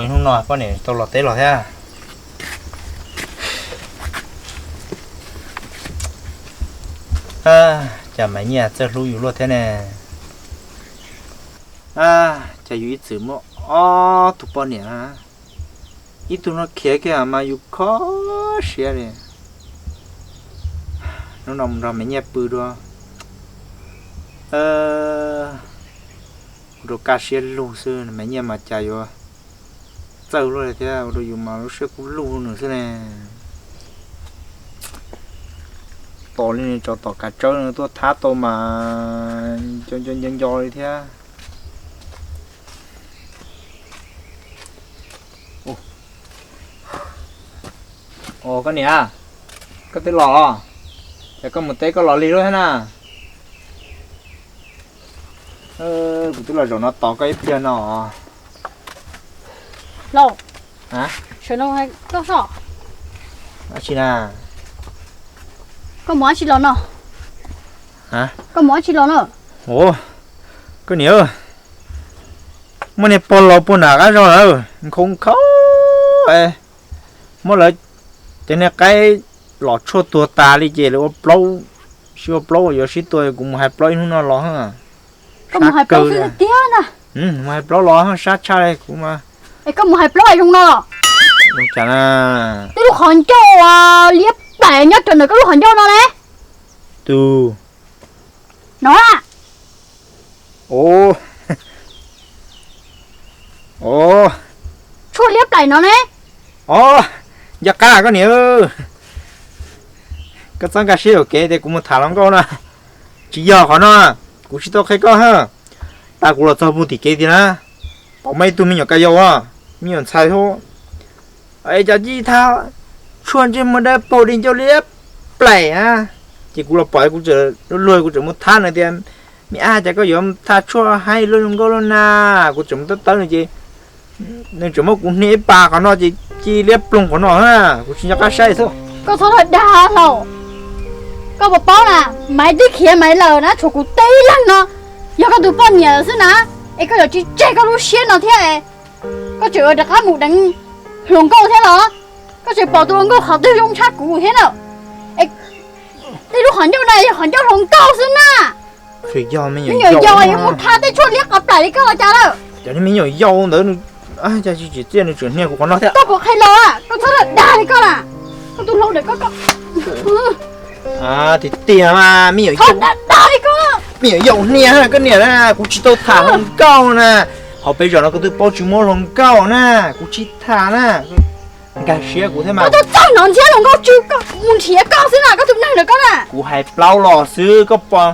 Hnub no poj niam tau los teb los thiab. Cas Maiv Nyiaj txawj hlub yus luaj thiab ne. Cas yus ib txwm muaj ob tug poj niam na, ib tug no khiav kiag mas yus kho siab li. Hnub no mus nrog Maiv Nyiaj pw dua, ua rau kaj siab lug xwb, Maiv Nyiaj mas cas yuav txawj luaj li thiab, ua rau yus mas lub siab kub lug nws xwb ne. Tos li tso tom kav tsawb tuaj thab tau mas nco nco nco nco li thiab. Ua koj niam, koj twb los, ces koj mus teb koj los lig lub thiab na. Kuv twb los zaum no tos koj ib pliag no. Lauj, sawv no koj so. Dab tsi na? Koj mus dab tsi los no? Koj mus dab tsi los no? Koj niam, muaj niag pog laus puag nram qab zog lawm nkhaus nkhaus, muab lawv cov niag qaib los tshuaj tuag tas li ces lawv ua plaub, sib ua plaub yuav sib tua, kuv mus hais plaub ib hnub no los. Koj mus hais plaub xwb tiag na? Mus hais plaub los sab tshaj li kuv mas. Es koj mus hais plaub zoo no los? Cas na? Tej lub qhov ncauj liab plaim nyob rau ntawm koj lub qhov ncauj no ne. Tus no. Tshuaj liab plaim no ne. Os, nco qab koj niam, koj txhob nkag siab yuam kev tias kuv mus tham hluas nkauj na. Tsis yog qhov no, kuv tsis tau qhia koj. Tas kuv los txog puag tim kev tiag na, pom muaj ib tug me nyuam ka yau, me nyuam ntxhais thiab, es cas cia li thab tshuaj ntsej muag dawb paug di ncauj liab plaim na. Ces kuv los pom kuv txawm luag luag kuv txawm mus thab nws tias, me ab, cas koj yuav thab tshuaj haib luaj zoo nkauj luaj na. Kuv txawm mus tawb tawb nws ces nws txawm muab kuv hnia ib pas qhov no ces ci liab ploog qhov no na, kuv tsis nco qab saib xwb. Koj txhob dag dag lauj. Koj puas paub na, Maiv twb khiav Maiv lawm na, tshuav kuv tib leeg no, yog koj tus poj niam xwb na, es koj yuav tsis tseg koj lub siab no thiab. Koj tseem rov qab mus deev hluas nkauj thiab los? Koj tseem pom tus hluas nkauj qhov twg zoo tshaj kuv thiab na? Tej lub qhov ncauj no yog qhov ncauj hluas nkauj xwb na. Me nyuam yaus yuav mus thab tej tshuaj liab qhov plaim li koj los cas lawm? Cov me nyuam yaus ntawd, cas tsis tsim txiaj nws tseem hnia kuv qhov no thiab. Koj puas qhia los, koj txhob dag li koj na. Koj tus hluas ntawm koj, tiag tiag mas me nyuam yaus, dag li koj, me nyuam yaus hnia koj niam na, kuv tsis tau tham hluas nkauj na. Hauv peb zos no koj twb paub tsis muaj hluas nkauj na, kuv tsis tham na. Nkag siab kuv thiab mas. Koj tuaj txog no nrhiav hluas nkauj tsw, koj mus nrhiav koj xwb na, koj tus neeg ntawm koj na. Kuv hais plaub los xwb koj pom,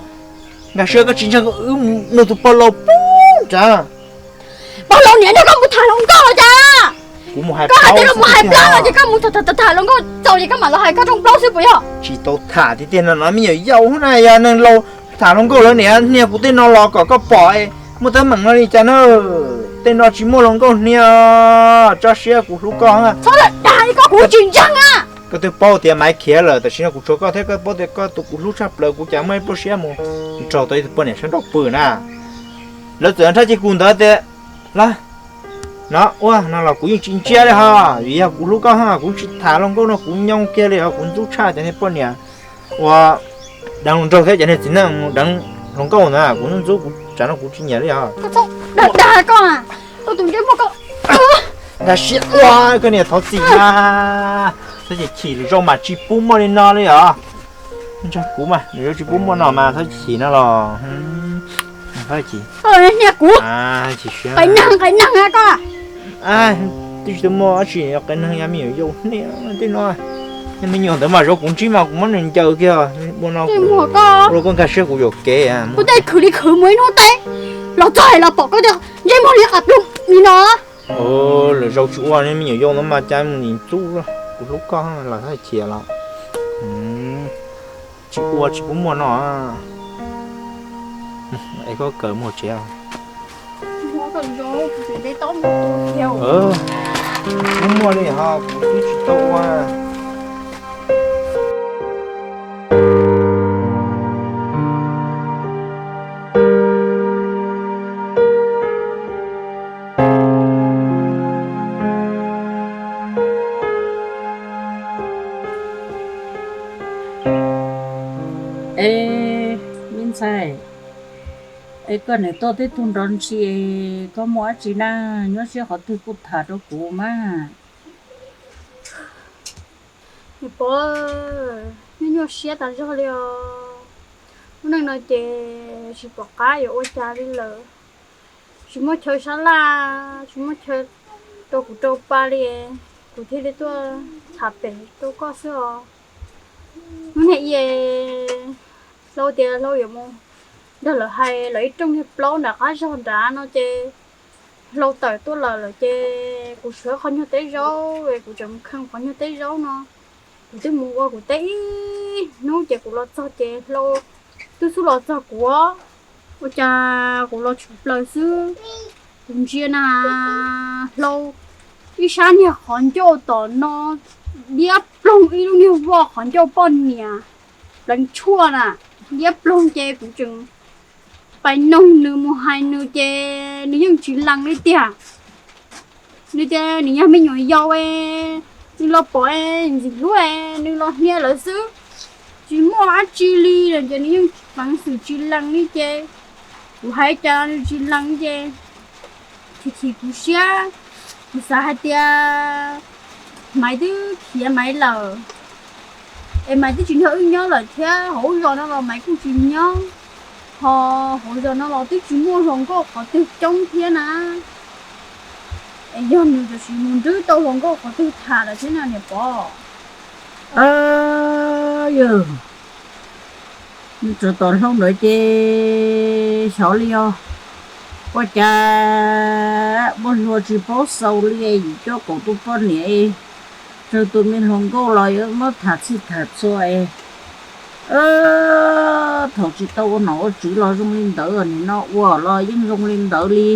nkag siab koj tsis ntseeg wb nug tus pog laus pub nrad. Pog laus niam nrog koj mus tham hluas nkauj los cas? Kuv mus hais, koj hais tias koj mus hais plaub los ces koj mus tham hluas nkauj txaus ces koj mam los hais koj rooj plaub xwb puas yog? Tsis tau tham tiag tiag no, no me nyuam yaus na, yog neeg laus tham hluas nkauj lawv niam hnia kuv tej no los kom koj pom, muaj teeb meem no li cas na. Tej no tsis muaj hluas nkauj hnia, tso siab kuv hlub koj. Txhob dag li koj, kuv tsis ntseeg na. Koj twb paub tias Maiv khiav lawm, tam sim no kuv tshuav koj thiab, koj paub tias koj tus kuv hlub tshaj plaws, kuv cas muaj ib pluaj siab mus nrog tau ib tug poj niam sab nraud pw na. Lawv txawm nrhab cia kuv ntawd tias, los no ua no los kuv yeej tsis ntsia li ho, vim yog kuv hlub koj ho kuv tsis tham hluas nkauj no, kuv nyoo kiag li ho, kuv ntxub tshaj cov niag poj niam uas deev hluas nraug thiab cov niag txiv neej deev hluas nkauj ntawd, kuv ntxub ntxub, kuv tsam no kuv tsis nyiam li ho. Koj txhob dag dag koj na, koj tus ntsej muag koj. Nkag siab ua koj niam thov txim na. Txhob chim chim, lwm zaus mas tsis pub muaj li no li os. Ntshe kuv mas lwm zaus tsis pub muaj no mas txhob chim no los. Txhob chim. Hnia kuv. Qe neeg, qe neeg koj. Twb tsis tau muaj dab tsi, qe neeg yog me nyuam yaus hnia tej no. Niag me nyuam ntawd mas zaum kuv ntsib mas kuv muab nws ncaws kiag ua no. Ua rau koj nkag siab kuv yuam kev. Kuv tej khwv li khwv mus ib hnub teb, los txog los pom koj tias ntsej muag li qas plug li no. Lwm zaus tsis ua, me nyuam yaus no mas cas mus nim ntxub, kuv hlub koj los txhob chim los. Tsis ua tsis pub muaj no. Es koj kawm mus tsev. Pub muaj li ho kuv twb tsis tau ua. Koj niam tuaj tib tug nrov ntshis, koj muaj dab tsi na? Nyuaj siab qhov twg kuj tham rau kuv mas. Niam Pov, nyuaj nyuaj siab tas zog li os. Lub neej no ces tsis pom qab yuav ua cas li lawm. Tsis muaj chaw sab laj, tsis muaj chaw rau kuv rau pa li, kuv thiaj li tuaj tham pem rau koj xwb os. Hnub niaj i Hlau tias Hlau yuav mus nrog lawv hais lawv ib rooj niag plaub nram qab zog nrad no ces Hlau tawm tuaj lawm lawm ces kuv tshuav qhov nyuag teb zaub, kuv tseem mus kheej qhov nyuag teb zaub no. Kuv twb mus ua kuv teb ib hnub ces kuv los txog ces Hlau twb xub los txog kuv. Ua cas kuv los tshwm plaws xwb, kuv ntsia na, Hlau ib sab niag qhov ncauj tom no diab ploog ib lub niag voj qhov ncauj poj niam pleev tshuaj na, diab ploog ces kuv tseem pais noog nws mus hais nws ces nws yeej tsis lees li tiag. Nws tias nws yog me nyuam yaus, nws los pom ntxim hlub, nws los hnia lawv xwb, tsis muaj dab tsi li. Ces nws yeej peev xwm tsis lees li ces kuv hais cas nws tsis lees ces chim chim kuv siab. Kuv xav hais tias Maiv twb khiav Maiv lawm es Maiv twb tsis nrog wb nyob lawm thiab, hauv zos no los Maiv kuj tsis nyob, ho hauv zos no los twb tsis muaj hluas nkauj qhov twg coob thiab na. Es yog nws tam sim mus nrwb tau hluas nkauj qhov twg tham lawm thiab no niam Pov. Yog nws tsov tom Hlau ntawd ces xyov li os. Ua cas muaj hlua tsis paub xaus li, yim cuaj kaum tus poj niam, tsawg tus me hluas nkauj los yuav muab tham txhij tham txhua es. Thaum tsis tau ua nom ua tswv los zoo li ntawd, nim no ua los yeej zoo li ntawd li.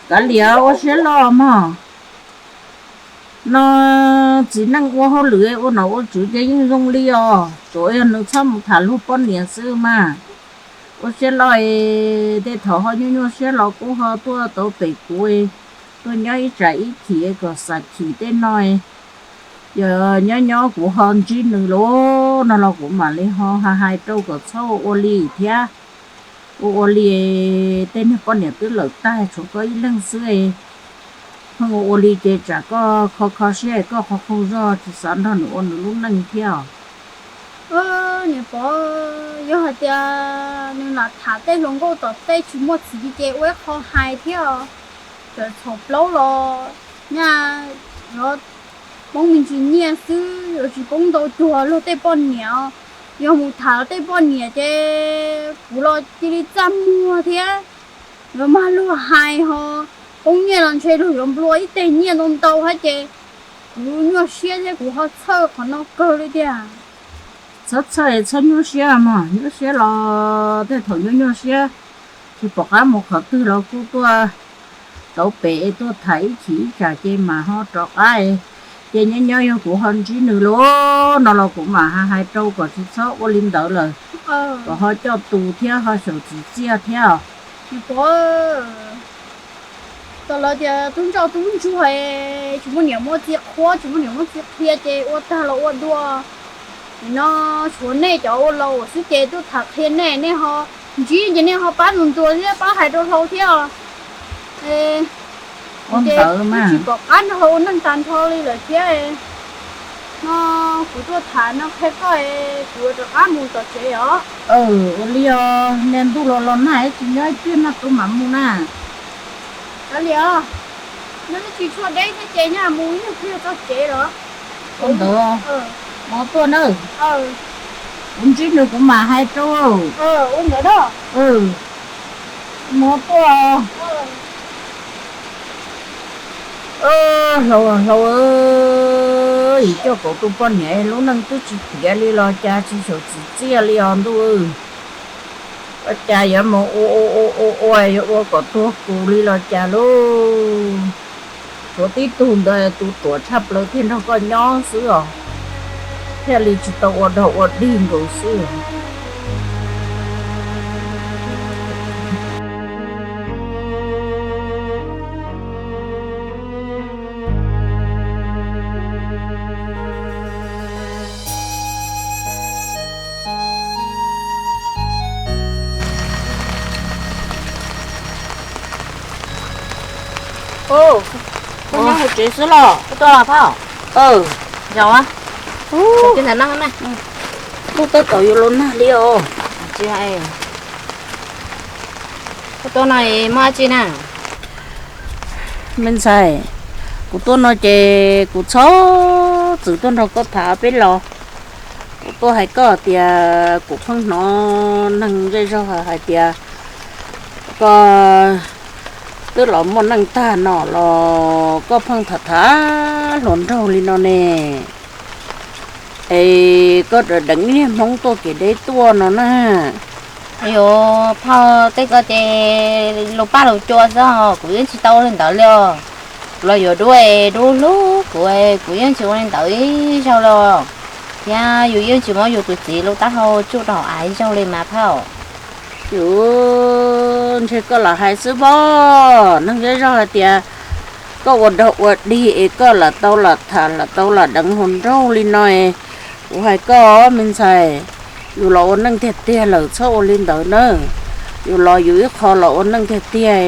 Kav liam, ua siab loj mog. No txiv neej ua hauj lwm ua nom ua tswv ces yeej zoo li os, tsuas yog nws txhob mus tham luag poj niam xwb mas. Ua siab loj, tej thaum ho nyuaj nyuaj siab los kuj ho tuaj tau pem kuv, tuaj nyob ib tsam ib chim kom xam chim tej no. Yog nyob nyob kuv ho ntsib nws lawm no los kuv mam li ho hais hais rau kom txhob ua ua li thiab. Ua ua li, tej niag poj niam twb lawm tag tshuav koj ib leeg xwb. Pheej ua ua li ces tsam koj kho kho siab koj qaug qaug zog tsis xav nrog nws ua nws lub neej thiab os. Niam Pov, yog hais tias nws lam tham tej hluas nkauj tom tej tsis muaj txiv ces ua ib qho hais thiab os. Txawm txhaum plaub los nyaj yuav poob me ntsis nyiaj xwb, yuav tsis poob ntau cuag luag tej poj niam. Yog mus tham luag tej poj niam ces kuv los cia li txaj muag thiab. Yuav mag luag hais ho poob nyiaj los ntshe luag yuav nplua ib teg nyiaj ntau ntau thiab ces kuv nyuaj siab thiab kuv ho txhawj qhov no kawg li tiag. Txhob txhawj, txhob nyuaj siab mog, nyuaj siab los tej thaum nyuaj nyuaj siab tsis pom qab mus qhov twg los kuj tuaj tau pem tuaj tham ib chim ib tsam ces mam ho rov qab. Ces nyob nyob yog kuv ho ntsib nws lawm no los kuv mam hais hais rau kom tsis txhob ua li ntawd lawm, kom ho coj tus thiab ho xyaum txim txiaj thiab. Tau lawv tias tub ntsoj tub ntsuag, tsis muaj niam muaj txiv qhuab, tsis muaj niam muaj txiv qhia ces ua tag los ua dua. Nim no tshuav nej cov ua laus xwb ces tuaj tham qhia nej, nej ho ntsib ces nej ho pab ntuas ntuas thiab pab hais rau Hlau thiab os. Ua ntawd mas tsis pom qab nrog Hlau ua neej tag nrho li lawm thiab. No kuv tuaj tham no qhia koj, kuv yuav rov qab mus tom tsev os. Ua li os, niaj ntuj los los nag tsis nyob ib pliag no kuv mam mus na. Kav liam, nyob tsis tshua deb thiab ces nyaj mus ib nyuag pliag txog tsev los. Ua ntawd, mus tuaj nawb. Kuv ntsib nws kuv mam hais rau. Ua ntawd, mus tuaj. Hlau, Hlau, yim cuaj kaum tus poj niam lub neej twb tsis tiav li los cas tsis xyaum txim txiaj li os ntuj. Ua cas yuav mus ua ua ua ua yuav ua kom tuag kus li los cas lauj. Tshuav tib tug ntawd tus ruam tshaj plaws thiaj nrog koj nyob xwb os, thiaj li tsis tau ua dog ua dig nkaus xwb. Koj nyob hauv tsev xwb los? Koj tuaj los phauj? Nyob ntawm no ne. Koj tab tom yuav los nag li os. Koj tuaj no muaj dab tsi na? Me ntxhais, kuv tuaj no ces kuv txhob txwm tuaj nrog koj tham peb los. Kuv tuaj hais koj tias kuv pheej hnov neeg zej zog hais tias koj twb los muaj neej tag no los koj pheej tham tham hluas nraug li no ne. Es koj deev niag Hmoob tuaj kev deb tuaj no na. Yus phauj, tej ko ces lus paj lus cua xwb, kuv yeej tsis tau ua li ntawd li os. Los yuav dub es dub hlub kuv, kuv yeej tsis ua li ntawd ib zaug li os. Thiab yus yeej tsis muab yus tus txiv lub taub hau tsuj rau hauv av ib zaug li mas phauj. Yus ntshe koj lam hais xwb pob, neeg zej zog hais tias koj ua dog ua dig es koj lam tau lam tham lam tau lam deev hluas nraug li no es, kuv hais koj me ntxhais, yus los ua neej tiag tiag lawm txhob ua li ntawd na. Yus los yus ib qho los ua neej tiag tiag,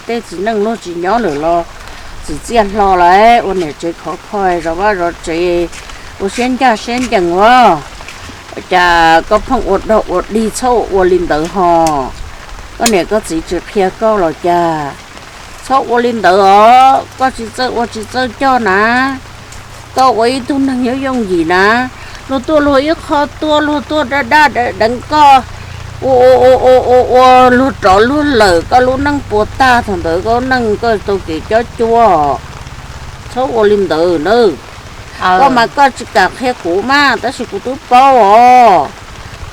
tej txiv neej luag tsis nyob lawm los txiv txiaj hlo lawm, ua niam tsev khov kho zov vaj zov tsev, ua siab ncaj siab ncees os. Cas koj pheej ua dog ua dig txhob ua ua li ntawd ho. Koj niam koj txiv tsis qhia koj los cas? Txhob ua li ntawd os, koj tsis txawj ua tsis txawj coj na. Koj ua ib tug neeg yooj yooj yim na, luag tuaj luag ib qho tuaj, luag tuaj daj daj deev koj, ua ua ua ua ua luag rov luag lawm, koj lub neej puas tag thaum ntawd, koj neej koj tau kev cob cuab. Txhob ua li ntawd na. Koj mas koj tsis kam qhia kuv mas, tab sis kuv twb paub os.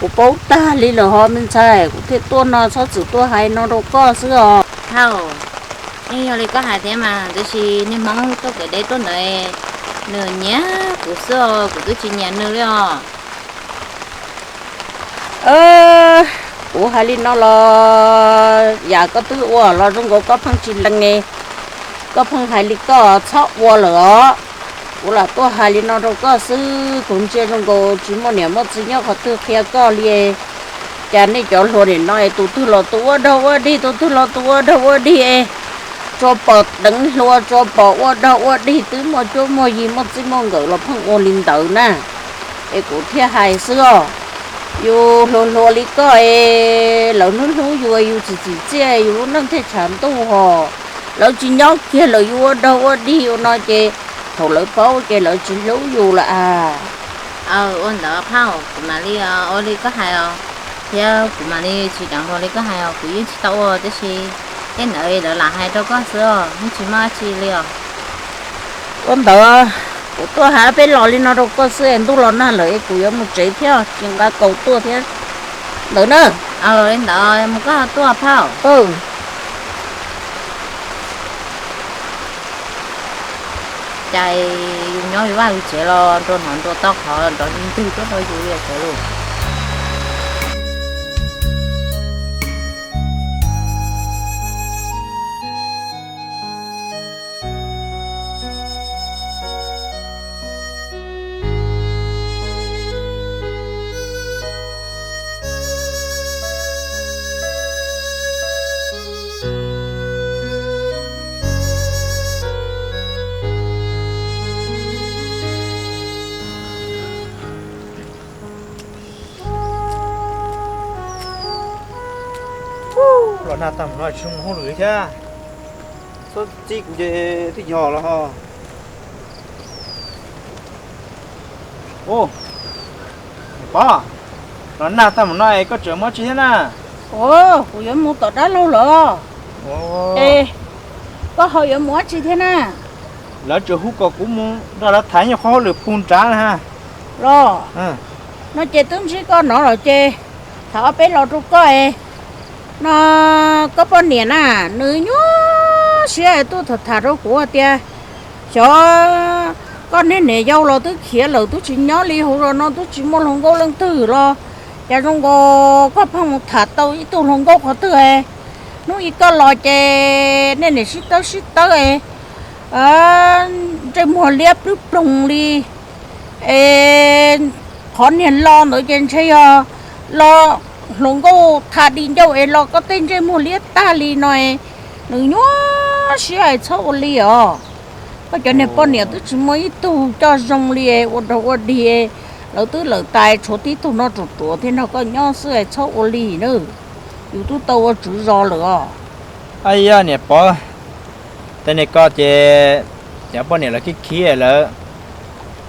Kuv paub tag li lawm ho me ntxhais, kuv thiaj tuaj no txhob txwm tuaj hais no rau koj xwb os. Phauj, yeej yog li koj hais thiab mas, tiam sis niag Hmoob tuaj kev deb tuaj ntawd, nws nyiam kuv xwb os, kuv twb tsis nyiam nws li os. Kuv hais li no los yam koj twb ua los zoo nkaus koj pheej tsis lees, koj pheej hais li koj txhob ua lawm os. Kuv lam tuaj hais li no rau koj xwb, kuv ntsia zoo nkaus tsis muaj niam muaj txiv nyob qhov twg qhia koj li. Cas nej cov hluas nim no es tus twg los tus ua dog ua dig, tus twg los tus ua dog ua dig es, tsuas pom deev hluas, tsuas pom ua dog ua dig, twb muaj cuab muaj yig muaj txij muaj nkawm los pheej ua li ntawd na. Es kuv thiaj hais xwb os, yus hluas hluas li koj es lawv hlub hlub yus, yus txim txim txiaj, yus lub neej thiaj tshav ntuj hos. Lawv tsis nyob kiag lawm yus ua dog ua dig ua no ces thaum lawv paub ces lawv tsis hlub yus lawm a. Aw, ua ntawd phauj, kuv mam li ua li koj hais os, thiab kuv mam li tsis deev hluas li koj hais os, kuv yeej tsis tau ua, tiam sis tej ntawd lawv lam hais rau koj xwb os, yeej tsis muaj dab tsi li os. Ua ntawd, kuv tuaj hais peb los li no rau koj xwb, ntuj los nag lawm es kuv yuav mus tsev thiab, tsis nqa kaus tuaj thiab ntawd na. Li ntawd mus koj tuaj phauj. Cas yus nyob yus vaj yus tsev los nrog hnov nrog tau qhov nrov ntwg tuaj rau yus li tsev lus. Los nag tag mus no tsis mus hauj lwm thiab, txhob txib kuv ces twb yog los ho. Ub, niam pog, los nag tag mus no es koj tseem mus dab tsi thiab na? Ua, kuv yuav mus tom dab laug lawm. Es koj ho yuav mus dab tsi thiab na? Lawv tseem hu kom kuv mus nrog lawv tham nyuag qhov hauj lwm puag nrad na. Los, no ces twb ntsib koj no los ces tham ob peb los rau koj es. No koj poj niam na, nws nyuaj siab es tuaj tham tham rau kuv hais tias, xyov koj niag niam yau los twb khiav lawm, twb tsis nyob li hauv zos no, twb tsis muaj hluas nkauj leej twg los cas zoo nkaus koj pheej mus tham tau ib tug hluas nkauj qhov twg es. Hnub ib koj los ces nej niam sib tawb sib tawb es, ntsej muag liab plwb ploog li es, qhov niag lo ntawd ces ntshe yog lo hluas nkauj tham di ncauj es los koj tej ntsej muag liab tag li no es. Nws nyuaj siab es txhob ua li os. Koj cov niag poj niam twb tsis muaj ib tug coj zoo li, ua dog ua dig, lawv twb lawm tas, tshuav tib tug no ruam ruam thiab nrog koj nyob xwb es txhob ua li na. Yus twb tau ua tswv zos lawm os. Ab yog niam pov, tej niag ko ces cov poj niam lawv khib khib lawv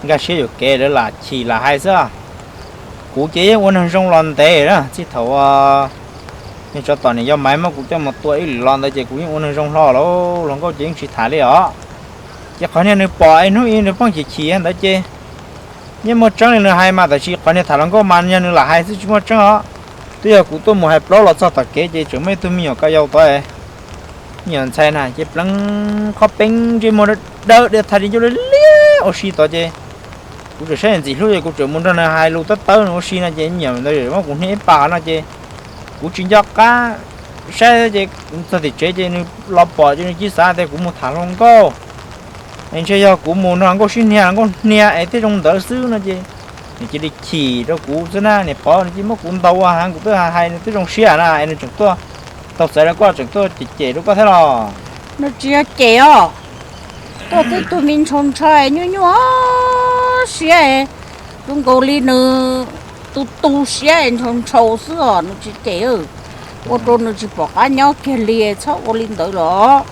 nkag siab yuam kev lawv lam chim lam hais xwb. Kuv ces yeej ua neeg zoo los ntev na, txij thaum niag tsov tom niam yau Maiv muab kuv coj mus tua ib lwm los ntawd ces kuv yeej ua neeg zoo hlo lauj, hluas nkauj ces yeej tsis tham li os. Ces qhov niag nws pom es hnub ib nws pheej chim chim ntawd ces yeej muaj tseeb li nws hais mas, tab sis qhov niag tham hluas nkauj mas yog nws lam hais xwb tsis muaj tseeb os. Twb yog kuv tuaj mus hais plaub los txog tom kev ces tseem muaj ib tug me nyuam ka yau tod, me nyuam ntxhais na ces pleev qhov peeb ntsej muag dawb dawb, dhia thaj di ncauj liab liab ua si tod ces kuv tseem saib ntxim hlub ces kuv tseem mus nrog nws hais lus tab tawb nws ua si no ces me nyuam ntawd muab kuv hnia ib pas no ces kuv tsis nco qab saib ces txog tim tsev ces nws los pom ces nws cia xav tias kuv mus tham hluas nkauj es ntshe yog kuv mus nrog nkauj sib hnia, nkauj hnia es thiaj zoo ntawd xwb no ces nws cia li chim rau kuv xwb na niam pov, nws cia muab kuv ntaus ua heev, kuv twb hais nws twb zoo siab na es nws tseem tuaj tau txais rau koj, tseem tuaj cem cem rau koj thiab los? Nws tsis yog cem os, koj twb tus me ntshaus ntsho nyuaj nyuaj siab, zoo nkaus li nws tu tu siab ntshaus ntshaus xwb os, nws tsis cem. Ua rau nws tsis pom qab nyob kiag li, txhob ua li ntawd los.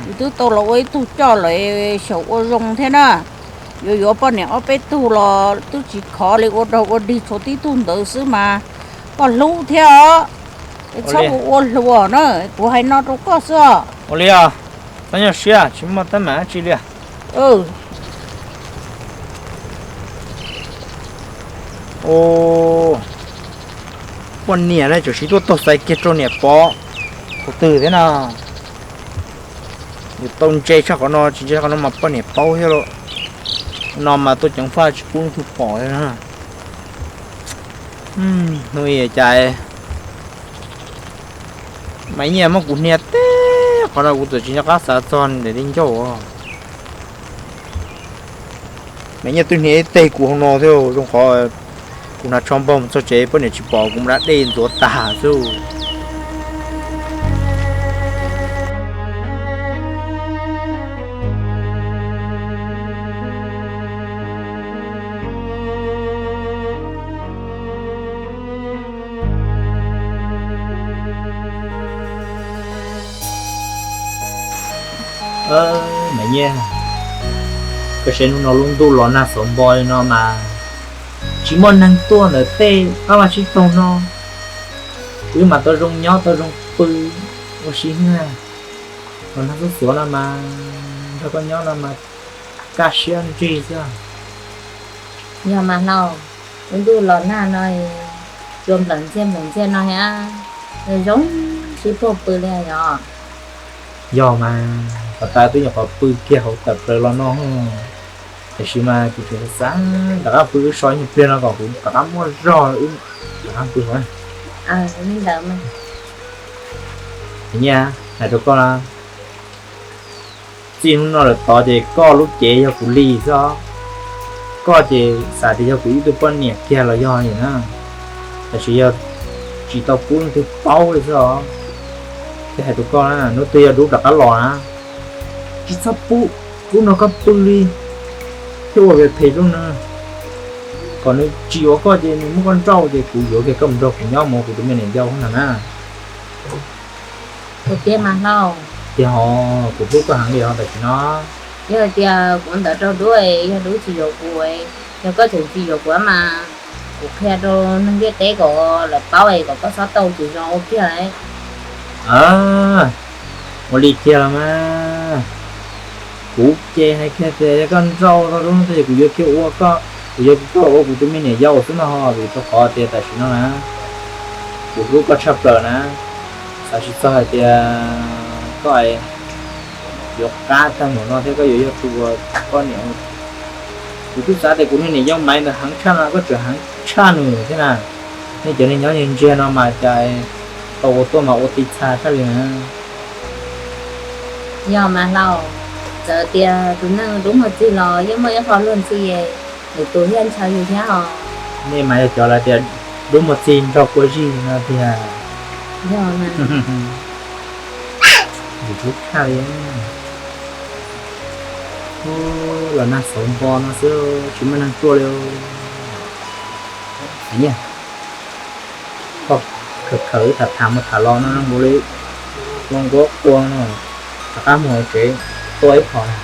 Yus twb tau los ua ib tug coj lawm, xyaum ua zoo thiab na. Yuav yuav poj niam ob peb tug los twb tsis khov li, ua dog ua dig tshuav tib tug ntawd xwb mas koj hlub thiab os. Es txhob ua ua hluas na, kuv hais no rau koj xwb os. Ua li os, txhob nyuaj siab, tsis muaj teeb meem dab tsi li. Poj niam ne tseem siv tuaj taug xaiv kiag rau niam pov thaum twg thiab no. Yus tau ntse tshaj qhov no, tsis ntse tshaj qhov no mas poj niam paub thiab lauj. No mas tuaj ceev faj tsis pub leej twg pom thiab na. Hnub ib cas Maiv Nyiaj muab kuv hnia teb qhov no kuv txawm tsis nco qab xav txog nws daim di ncauj. Maiv Nyiaj twb hnia ib teg kuv hauv no thiab, zoo qhov kuv hnav tsho npog mus txog tsev poj niam tsis pom, kuv mus da dej ntxuav tas xwb. Maiv Nyiaj, koj saib hnub no lub ntuj los nag xov npo li no mas tsis muaj neeg tuaj ntawm tej qab vaj tsib taug no. Kuv mas tau zoo nyob tau zoo pw ua si na. Los nag xuav xuav no mas nrog koj nyob no mas kaj siab ntsig xwb. Yog mas Hlau, lub ntuj los nag no cua nplawm ntxiag nplawm ntxiag no thiab, zoo sib puag pw li yog. Yog mas, qhov tas twb nyuam qhuav pw kiag hauv tawm plaws los no. Tiam sis mas kuv tseem xav rov qab pw wb so ib nyuag pliag no kom kuv rov qab muaj zog wb rov qab pw hauv. Li ntawd mas. Nyiaj, hais rau koj na, txij hnub no lawm tod ces koj lub cev yog kuv li xwb os. Koj ces xav tias yog kuv ib tug poj niam kiag los yog li na, tab sis yog tsis tau pub leej twg paub li xwb os. Thiaj hais rau koj na, hnub twg yog Dub rov qab los na, tsis txhob pub Dub nrog koj pw li, thiaj ua phem phem rau nws. Kom nws tsis yuav koj ces nws muab koj nrauj ces kuv yuav kiag koj mus nrog kuv nyob mus kuv tus me niam yau na na. Kuv tiag mas Hlau. Tiag hos, kuv hlub koj heev li os tam sim no. Yog tias kuv ntawd rau Dub, yog Dub tsis yuav kuv, yog koj tseem tsis yuav kuv mas kuv qhia rau neeg ntiaj teb kom lawv paub es kom koj txhob tau tsis zoo ua kiag. Ua li kiag los mas, kuv ces hais kiag tias yog koj nrauj tau Dub no ces kuv yuav kiag ua koj, kuv yuav kiag koj ua kuv tus me niam yau xwb no ho, vim rau qhov tias tam sim no na kuv hlub koj tshaj plaws na. Xav tsis txog hais tias koj yuav qab tag npaum no thiab koj yuav yog tus ua poj niam. Kuv twb xav tias kuv niag niam yau Maiv ntawd heev tshaj no koj tseem heev tshaj nws thiab na. Nej cov neeg nyob nyiag ntsiag no mas cas tau ua tuaj mas ua ti txha tshaj li na. Yog mas Hlau, txawm tias tus neeg dub muag txig los yeej muaj ib qho luag ntxhi, lwm tus thiaj ntshaw yus thiab os. Nej mas yog cov lawv tias dub muag txig nrog kua zig no tiag. Yog mas. Yus hlub tshaj li. Los nag xauv npo no xwb tsis muaj neeg tuaj li. Nyiaj, koj khawm khawm wb tham tham mus tham los no zoo nkaus li zoo nkuav qua no, rov qab mus tsev tua ib phom na.